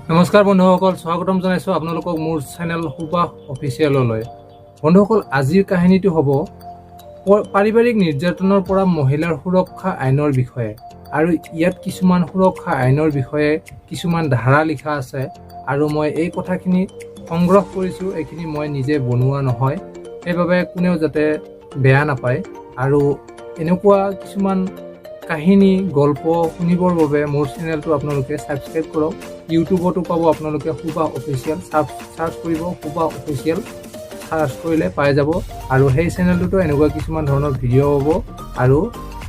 নমস্কাৰ বন্ধুসকল, স্বাগতম জনাইছোঁ আপোনালোকক মোৰ চেনেল সুবাস অফিচিয়েললৈ। বন্ধুসকল, আজিৰ কাহিনীটো হ'ব পাৰিবাৰিক নিৰ্যাতনৰ পৰা মহিলাৰ সুৰক্ষা আইনৰ বিষয়ে আৰু ইয়াত কিছুমান সুৰক্ষা আইনৰ বিষয়ে কিছুমান ধাৰা লিখা আছে আৰু মই এই কথাখিনি সংগ্ৰহ কৰিছোঁ। এইখিনি মই নিজে বনোৱা নহয়, সেইবাবে কোনেও যাতে বেয়া নাপায়। আৰু এনেকুৱা কিছুমান কাহিনী গল্প শুনিবৰ বাবে মোৰ চেনেলটো আপোনালোকে ছাবস্ক্ৰাইব কৰক। ইউটিউবতো পাব আপোনালোকে সুবাস অফিচিয়েল, চাৰ্চ কৰিব সুবাস অফিচিয়েল, চাৰ্চ কৰিলে পাই যাব। আৰু সেই চেনেলটোতো এনেকুৱা কিছুমান ধৰণৰ ভিডিঅ' হ'ব আৰু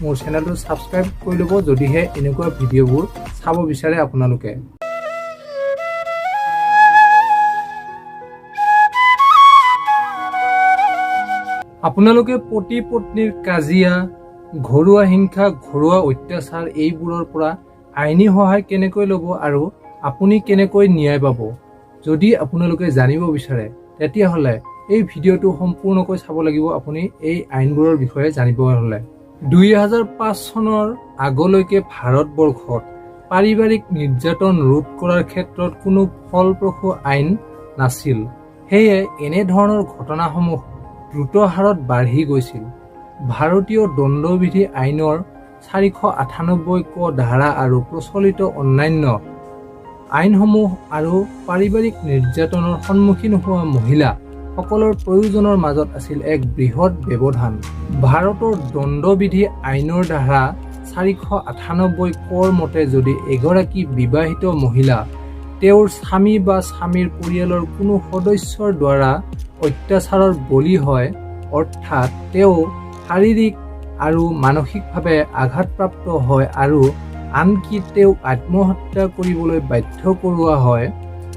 মোৰ চেনেলটো ছাবস্ক্ৰাইব কৰি ল'ব যদিহে এনেকুৱা ভিডিঅ'বোৰ চাব বিচাৰে আপোনালোকে। আপোনালোকে পতি পত্নীৰ কাজিয়া, ঘৰুৱা হিংসা, ঘৰুৱা অত্যাচাৰ এইবোৰৰ পৰা আইনী সহায় কেনেকৈ ল'ব আৰু আপুনি কেনেকৈ ন্যায় পাব যদি আপোনালোকে জানিব বিচাৰে, তেতিয়াহ'লে এই ভিডিঅ'টো সম্পূৰ্ণকৈ চাব লাগিব আপুনি এই আইনবোৰৰ বিষয়ে জানিব হ'লে। 2005 চনৰ আগলৈকে ভাৰতবৰ্ষত পাৰিবাৰিক নিৰ্যাতন ৰোধ কৰাৰ ক্ষেত্ৰত কোনো ফলপ্ৰসূ আইন নাছিল। সেয়ে এনেধৰণৰ ঘটনাসমূহ দ্ৰুত হাৰত বাঢ়ি গৈছিল। ভাৰতীয় দণ্ডবিধি আইনৰ 498 ক ধাৰা আৰু প্ৰচলিত অন্যান্য আইনসমূহ আৰু পাৰিবাৰিক নিৰ্যাতনৰ সন্মুখীন হোৱা মহিলা সকলৰ প্ৰয়োজনৰ মাজত আছিল এক বৃহৎ ব্যৱধান। ভাৰতৰ দণ্ডবিধি আইনৰ ধাৰা 498 কৰ মতে যদি এগৰাকী বিবাহিত মহিলা তেওঁৰ স্বামী বা স্বামীৰ পৰিয়ালৰ কোনো সদস্যৰ দ্বাৰা অত্যাচাৰৰ বলি হয়, অৰ্থাৎ তেওঁ শাৰীৰিক আৰু মানসিকভাৱে আঘাতপ্ৰাপ্ত হয় আৰু আনকি তেওঁক আত্মহত্যা কৰিবলৈ বাধ্য কৰোৱা হয়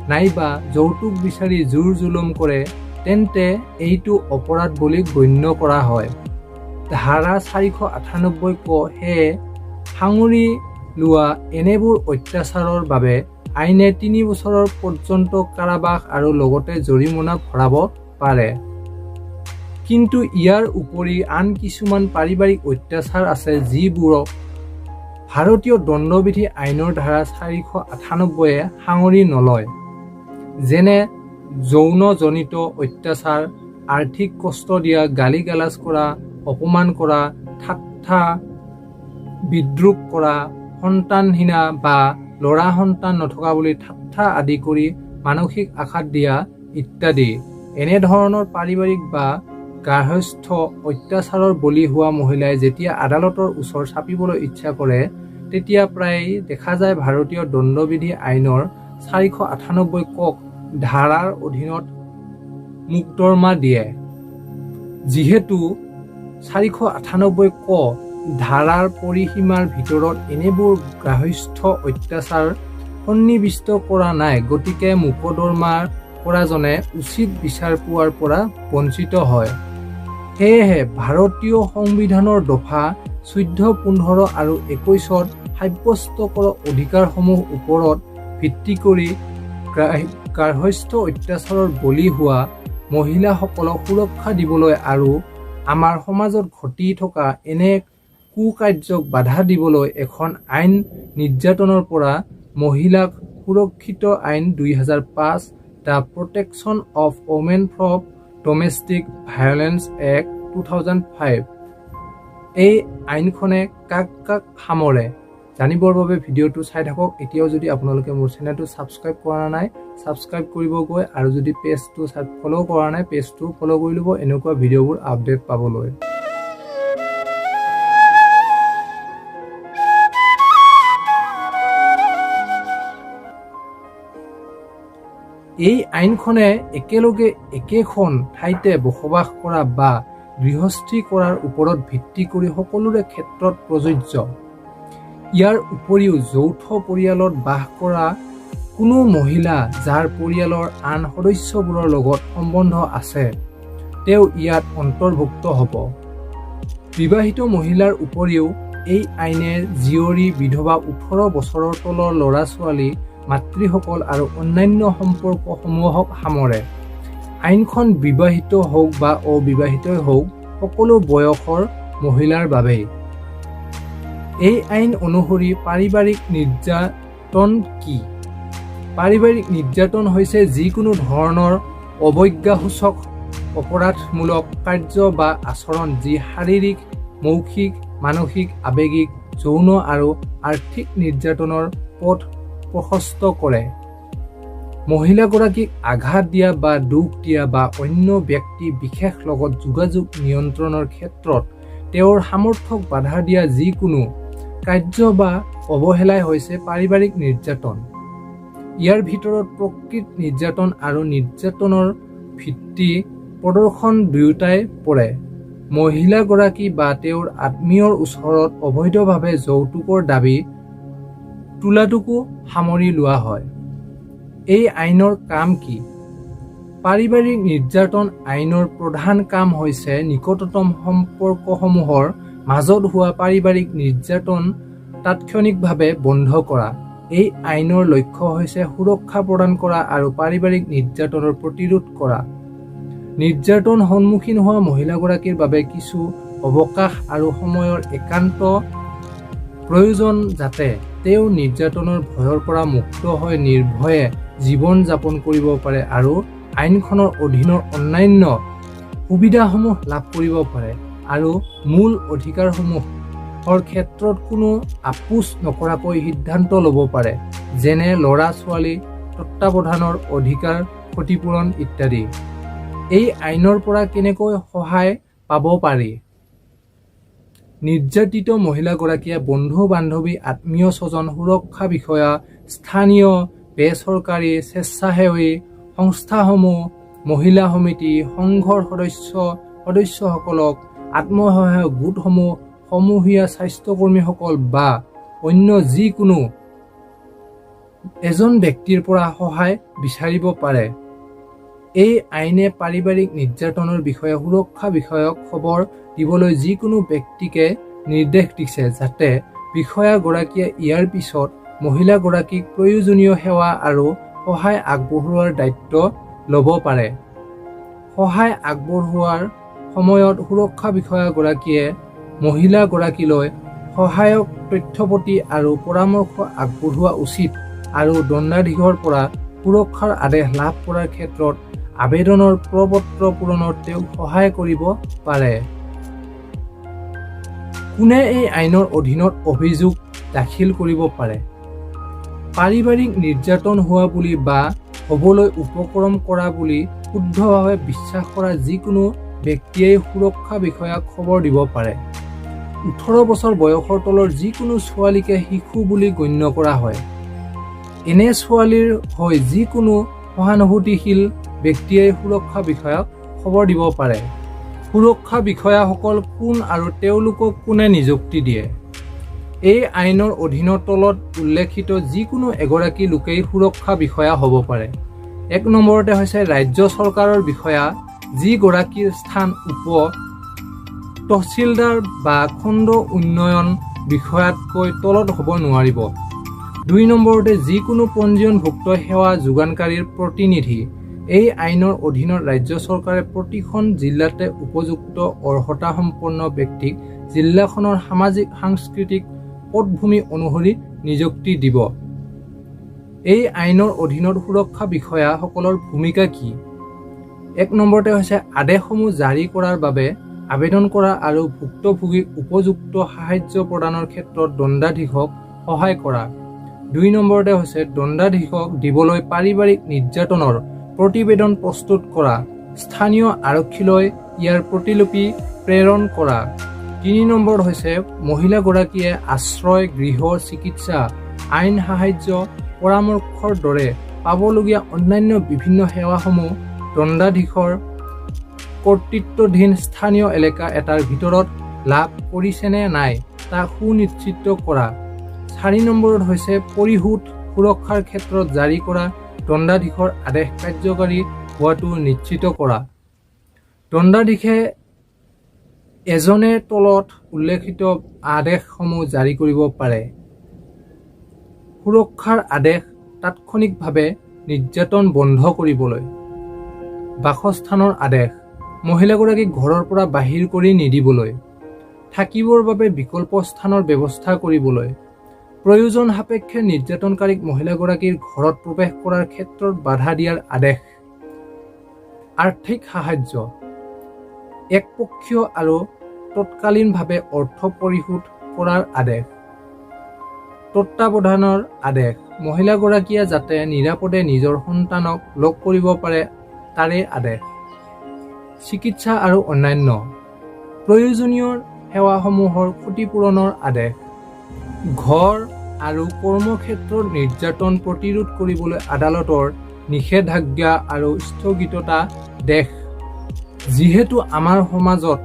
নাইবা যৌতুক বিচাৰি জোৰ জুলুম কৰে, তেন্তে এইটো অপৰাধ বুলি গণ্য কৰা হয়। ধাৰা 498 ক সেয়ে সাঙুৰি লোৱা এনেবোৰ অত্যাচাৰৰ বাবে আইনে 3 বছৰৰ পৰ্যন্ত কাৰাবাস আৰু লগতে জৰিমনা ভৰাব পাৰে। কিন্তু ইয়াৰ উপৰি আন কিছুমান পাৰিবাৰিক অত্যাচাৰ আছে যিবোৰক ভাৰতীয় দণ্ডবিধি আইনৰ ধাৰা 498 সাঙুৰি নলয়, যেনে যৌনজনিত অত্যাচাৰ, আৰ্থিক কষ্ট দিয়া, গালি গালাজ কৰা, অপমান কৰা, ঠাট্টা বিদ্ৰূপ কৰা, সন্তানহীনা বা ল'ৰা সন্তান নথকা বুলি ঠাট্টা আদি কৰি মানসিক আঘাত দিয়া ইত্যাদি। এনেধৰণৰ পাৰিবাৰিক বা গাৰ্হস্থ্য অত্যাচাৰৰ বলি হোৱা মহিলাই যেতিয়া আদালতৰ ওচৰ চাপিবলৈ ইচ্ছা কৰে, তেতিয়া প্ৰায় দেখা যায় ভাৰতীয় দণ্ডবিধি আইনৰ 498 কক ধাৰাৰ অধীনত মোকৰ্দমা দিয়ে। যিহেতু 498 ক ধাৰাৰ পৰিসীমাৰ ভিতৰত এনেবোৰ গাৰ্হস্থ্য অত্যাচাৰ সন্নিৱিষ্ট কৰা নাই, গতিকে মোকৰ্দমা কৰাজনে উচিত বিচাৰ পোৱাৰ পৰা বঞ্চিত হয়। সেয়েহে ভাৰতীয় সংবিধানৰ দফা 14, 15 আৰু 21ত সাব্যস্ত কৰা অধিকাৰসমূহ ওপৰত ভিত্তি কৰি গাৰ্হস্থ্য অত্যাচাৰৰ বলি হোৱা মহিলাসকলক সুৰক্ষা দিবলৈ আৰু আমাৰ সমাজত ঘটি থকা এনে কুকাৰ্যক বাধা দিবলৈ এখন আইন নিৰ্যাতনৰ পৰা মহিলাক সুৰক্ষিত আইন 2005, the protection of women from domestic violence act 2005। এই আইনখনে কাক কাক সামৰে জানিবৰ বাবে ভিডিঅ'টো চাই থাকক। এতিয়াও যদি আপোনালোকে মোৰ চেনেলটো ছাবস্ক্ৰাইব কৰা নাই, ছাবস্ক্ৰাইব কৰিব গৈ আৰু যদি পেজটো ফ'ল' কৰা নাই, পেজটো ফ'ল' কৰি ল'ব এনেকুৱা ভিডিঅ'বোৰ আপডেট পাবলৈ। এই আইনখনে একেলগে একেখন ঠাইতে বসবাস কৰা বা গৃহস্থী কৰাৰ ওপৰত ভিত্তি কৰি সকলোৰে ক্ষেত্ৰত প্ৰযোজ্য। ইয়াৰ উপৰিও যৌথ পৰিয়ালত বাস কৰা কোনো মহিলা যাৰ পৰিয়ালৰ আন সদস্যবোৰৰ লগত সম্বন্ধ আছে, তেওঁ ইয়াত অন্তৰ্ভুক্ত হ'ব। বিবাহিত মহিলাৰ উপৰিও এই আইনে জীয়ৰী, বিধৱা, 18 বছৰৰ তলৰ ল'ৰা-ছোৱালী, মাতৃসকল আৰু অন্যান্য সম্পৰ্কসমূহক সামৰে। আইনখন বিবাহিত হওক বা অবিবাহিতই হওক, সকলো বয়সৰ মহিলাৰ বাবেই। এই আইন অনুসৰি পাৰিবাৰিক নিৰ্যাতন কি? পাৰিবাৰিক নিৰ্যাতন হৈছে যিকোনো ধৰণৰ অৱজ্ঞাসূচক অপৰাধমূলক কাৰ্য বা আচৰণ, যি শাৰীৰিক, মৌখিক, মানসিক, আৱেগিক, যৌন আৰু আৰ্থিক নিৰ্যাতনৰ পথ প্ৰশস্ত কৰে। মহিলাগৰাকীক আঘাত দিয়া বা দুখ দিয়া বা অন্য ব্যক্তি বিশেষ লগত যোগাযোগ নিয়ন্ত্ৰণৰ ক্ষেত্ৰত তেওঁৰ সামৰ্থ্যক বাধা দিয়া যিকোনো কাৰ্য বা অৱহেলাই হৈছে পাৰিবাৰিক নিৰ্যাতন। ইয়াৰ ভিতৰত প্ৰকৃত নিৰ্যাতন আৰু নিৰ্যাতনৰ ভীতি প্ৰদৰ্শন দুয়োটাই পৰে। মহিলাগৰাকী বা তেওঁৰ আত্মীয়ৰ ওচৰত অবৈধভাৱে যৌতুকৰ দাবী তোলাটোকো সামৰি লোৱা হয়। এই আইনৰ কাম কি? পাৰিবাৰিক নিৰ্যাতন আইনৰ প্ৰধান কাম হৈছে নিকটতম সম্পৰ্কসমূহৰ মাজত হোৱা পাৰিবাৰিক নিৰ্যাতন তাৎক্ষণিকভাৱে বন্ধ কৰা। এই আইনৰ লক্ষ্য হৈছে সুৰক্ষা প্ৰদান কৰা আৰু পাৰিবাৰিক নিৰ্যাতনৰ প্ৰতিৰোধ কৰা। নিৰ্যাতন সন্মুখীন হোৱা মহিলাগৰাকীৰ বাবে কিছু অৱকাশ আৰু সময়ৰ একান্ত প্ৰয়োজন, যাতে তেওঁ নিৰ্যাতনৰ ভয়ৰ পৰা মুক্ত হৈ নিৰ্ভয়ে জীৱন যাপন কৰিব পাৰে আৰু আইনখনৰ অধীনৰ অন্যান্য সুবিধাসমূহ লাভ কৰিব পাৰে আৰু মূল অধিকাৰসমূহৰ ক্ষেত্ৰত কোনো আপোচ নকৰাকৈ সিদ্ধান্ত ল'ব পাৰে, যেনে ল'ৰা-ছোৱালী তত্বাৱধানৰ অধিকাৰ, ক্ষতিপূৰণ ইত্যাদি। এই আইনৰ পৰা কেনেকৈ সহায় পাব পাৰি? নিৰ্যাতিত মহিলাগৰাকীয়ে বন্ধু-বান্ধৱী, আত্মীয়-স্বজন, সুৰক্ষা বিষয়া, স্থানীয় বেচৰকাৰী স্বেচ্ছাসেৱী সংস্থাসমূহ, মহিলা সমিতি, সংঘৰ সদস্যসকলক, আত্মসহায়ক গোটসমূহ, সমূহীয়া স্বাস্থ্যকৰ্মীসকল বা অন্য যিকোনো এজন ব্যক্তিৰ পৰা সহায় বিচাৰিব পাৰে। এই আইনে পাৰিবাৰিক নিৰ্যাতনৰ বিষয়ে সুৰক্ষা বিষয়াক খবৰ দিবলৈ যিকোনো ব্যক্তিকে নিৰ্দেশ দিছে, যাতে বিষয়াগৰাকীয়ে ইয়াৰ পিছত মহিলাগৰাকীক প্ৰয়োজনীয় সেৱা আৰু সহায় আগবঢ়োৱাৰ দায়িত্ব ল'ব পাৰে। সহায় আগবঢ়োৱাৰ সময়ত সুৰক্ষা বিষয়াগৰাকীয়ে মহিলাগৰাকীলৈ সহায়ক তথ্যপাতি আৰু পৰামৰ্শ আগবঢ়োৱা উচিত আৰু দণ্ডাধীশৰ পৰা সুৰক্ষাৰ আদেশ লাভ কৰাৰ ক্ষেত্ৰত আবেদনৰ প্ৰপত্ৰ পূৰণত তেওঁক সহায় কৰিব পাৰে। কোনে এই আইনৰ অধীনত অভিযোগ দাখিল কৰিব পাৰে? পাৰিবাৰিক নিৰ্যাতন হোৱা বুলি বা হ'বলৈ উপক্ৰম কৰা বুলি শুদ্ধভাৱে বিশ্বাস কৰা যিকোনো ব্যক্তিয়েই সুৰক্ষা বিষয়াক খবৰ দিব পাৰে। 18 বছৰ বয়সৰ তলৰ যিকোনো ছোৱালীকে শিশু বুলি গণ্য কৰা হয়। এনে ছোৱালীৰ হৈ যিকোনো সহানুভূতিশীল ব্যক্তিয়েই সুৰক্ষা বিষয়াক খবৰ দিব পাৰে। সুৰক্ষা বিষয়াসকল কোন আৰু তেওঁলোকক কোনে নিযুক্তি দিয়ে? এই আইনৰ অধীনত তলত উল্লেখিত যিকোনো এগৰাকী লোকেই সুৰক্ষা বিষয়া হ'ব পাৰে। 1 নম্বৰতে হৈছে ৰাজ্য চৰকাৰৰ বিষয়া, যিগৰাকীৰ স্থান উপ তহচিলদাৰ বা খণ্ড উন্নয়ন বিষয়াতকৈ তলত হ'ব নোৱাৰিব। 2 নম্বৰতে যিকোনো পঞ্জীয়নভুক্ত সেৱা যোগানকাৰীৰ প্ৰতিনিধি। এই আইনৰ অধীনত ৰাজ্য চৰকাৰে প্ৰতিখন জিলাতে উপযুক্ত অৰ্হতাসম্পন্ন ব্যক্তিক জিলাখনৰ সামাজিক সাংস্কৃতিক পটভূমি অনুসৰি নিযুক্তি দিব। এই আইনৰ অধীনত সুৰক্ষা বিষয়াসকলৰ ভূমিকা কি? 1 নম্বৰতে হৈছে আদেশসমূহ জাৰি কৰাৰ বাবে আবেদন কৰা আৰু ভুক্তভোগীক উপযুক্ত সাহায্য প্ৰদানৰ ক্ষেত্ৰত দণ্ডাধীশক সহায় কৰা। 2 নম্বৰতে হৈছে দণ্ডাধীশক দিবলৈ পাৰিবাৰিক নিৰ্যাতনৰ প্ৰতিবেদন প্ৰস্তুত কৰা, স্থানীয় আৰক্ষীলৈ ইয়াৰ প্ৰতিলিপি প্ৰেৰণ কৰা। 3 নম্বৰত হৈছে মহিলাগৰাকীয়ে আশ্ৰয়, গৃহ, চিকিৎসা, আইন সাহায্য, পৰামৰ্শৰ দৰে পাবলগীয়া অন্যান্য বিভিন্ন সেৱাসমূহ দণ্ডাধীশৰ কৰ্তৃত্বাধীন স্থানীয় এলেকা এটাৰ ভিতৰত লাভ কৰিছেনে নাই তাক সুনিশ্চিত কৰা। 4 নম্বৰত হৈছে পৰিশোধ সুৰক্ষাৰ ক্ষেত্ৰত জাৰি কৰা দণ্ডাধীশৰ আদেশ কাৰ্যকৰী হোৱাটো নিশ্চিত কৰা। দণ্ডাধীশে এজনে তলত উল্লেখিত আদেশসমূহ জাৰি কৰিব পাৰে। সুৰক্ষাৰ আদেশ তাৎক্ষণিকভাৱে নিৰ্যাতন বন্ধ কৰিবলৈ। বাসস্থানৰ আদেশ, মহিলাগৰাকীক ঘৰৰ পৰা বাহিৰ কৰি নিদিবলৈ, থাকিবৰ বাবে বিকল্প স্থানৰ ব্যৱস্থা কৰিবলৈ, প্ৰয়োজন সাপেক্ষে নিৰ্যাতনকাৰীক মহিলাগৰাকীৰ ঘৰত প্ৰৱেশ কৰাৰ ক্ষেত্ৰত বাধা দিয়াৰ আদেশ। আৰ্থিক সাহায্য, একপক্ষীয় আৰু তৎকালীনভাৱে অৰ্থ পৰিশোধ কৰাৰ আদেশ। তত্বাৱধানৰ আদেশ, মহিলাগৰাকীয়ে যাতে নিৰাপদে নিজৰ সন্তানক লগ কৰিব পাৰে তাৰে আদেশ। চিকিৎসা আৰু অন্যান্য প্ৰয়োজনীয় সেৱাসমূহৰ ক্ষতিপূৰণৰ আদেশ। ঘৰ আৰু কৰ্মক্ষেত্ৰত নিৰ্যাতন প্ৰতিৰোধ কৰিবলৈ আদালতৰ নিষেধাজ্ঞা আৰু স্থগিতাদেশ। যিহেতু আমাৰ সমাজত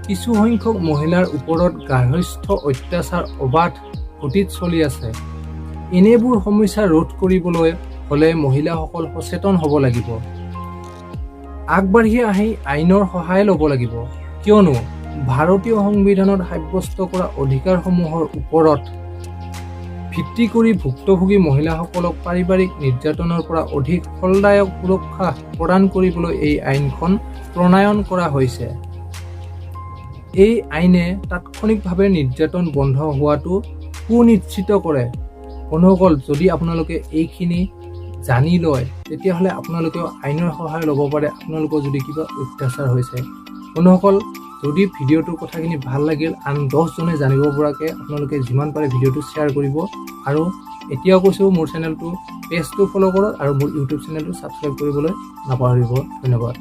কিছুসংখ্যক মহিলাৰ ওপৰত গাৰ্হস্থ্য অত্যাচাৰ অবাধ গতিত চলি আছে, এনেবোৰ সমস্যা ৰোধ কৰিবলৈ হ'লে মহিলাসকল সচেতন হ'ব লাগিব, আগবাঢ়ি আহি আইনৰ সহায় ল'ব লাগিব। কিয়নো ভাৰতীয় সংবিধানত সাব্যস্ত কৰা অধিকাৰসমূহৰ ওপৰত ভিত্তি কৰি ভুক্তভোগী মহিলাসকলক পাৰিবাৰিক নিৰ্যাতনৰ পৰা অধিক ফলদায়ক সুৰক্ষা প্ৰদান কৰিবলৈ এই আইনখন প্ৰণয়ন কৰা হৈছে। এই আইনে তাৎক্ষণিকভাৱে নিৰ্যাতন বন্ধ হোৱাটো সুনিশ্চিত কৰে। বন্ধুসকল, যদি আপোনালোকে এইখিনি জানি লয়, তেতিয়াহ'লে আপোনালোকেও আইনৰ সহায় ল'ব পাৰে, আপোনালোকৰ যদি কিবা অত্যাচাৰ হৈছে। বন্ধুসকল, যদি ভিডিঅ'টোৰ কথাখিনি ভাল লাগিল, আন 10জনে জানিব পৰাকৈ আপোনালোকে যিমান পাৰে ভিডিঅ'টো শ্বেয়াৰ কৰিব। আৰু এতিয়াও কৈছোঁ, মোৰ চেনেলটো, পেজটো ফ'ল' কৰক আৰু মোৰ ইউটিউব চেনেলটো ছাবস্ক্ৰাইব কৰিবলৈ নাপাহৰিব। ধন্যবাদ।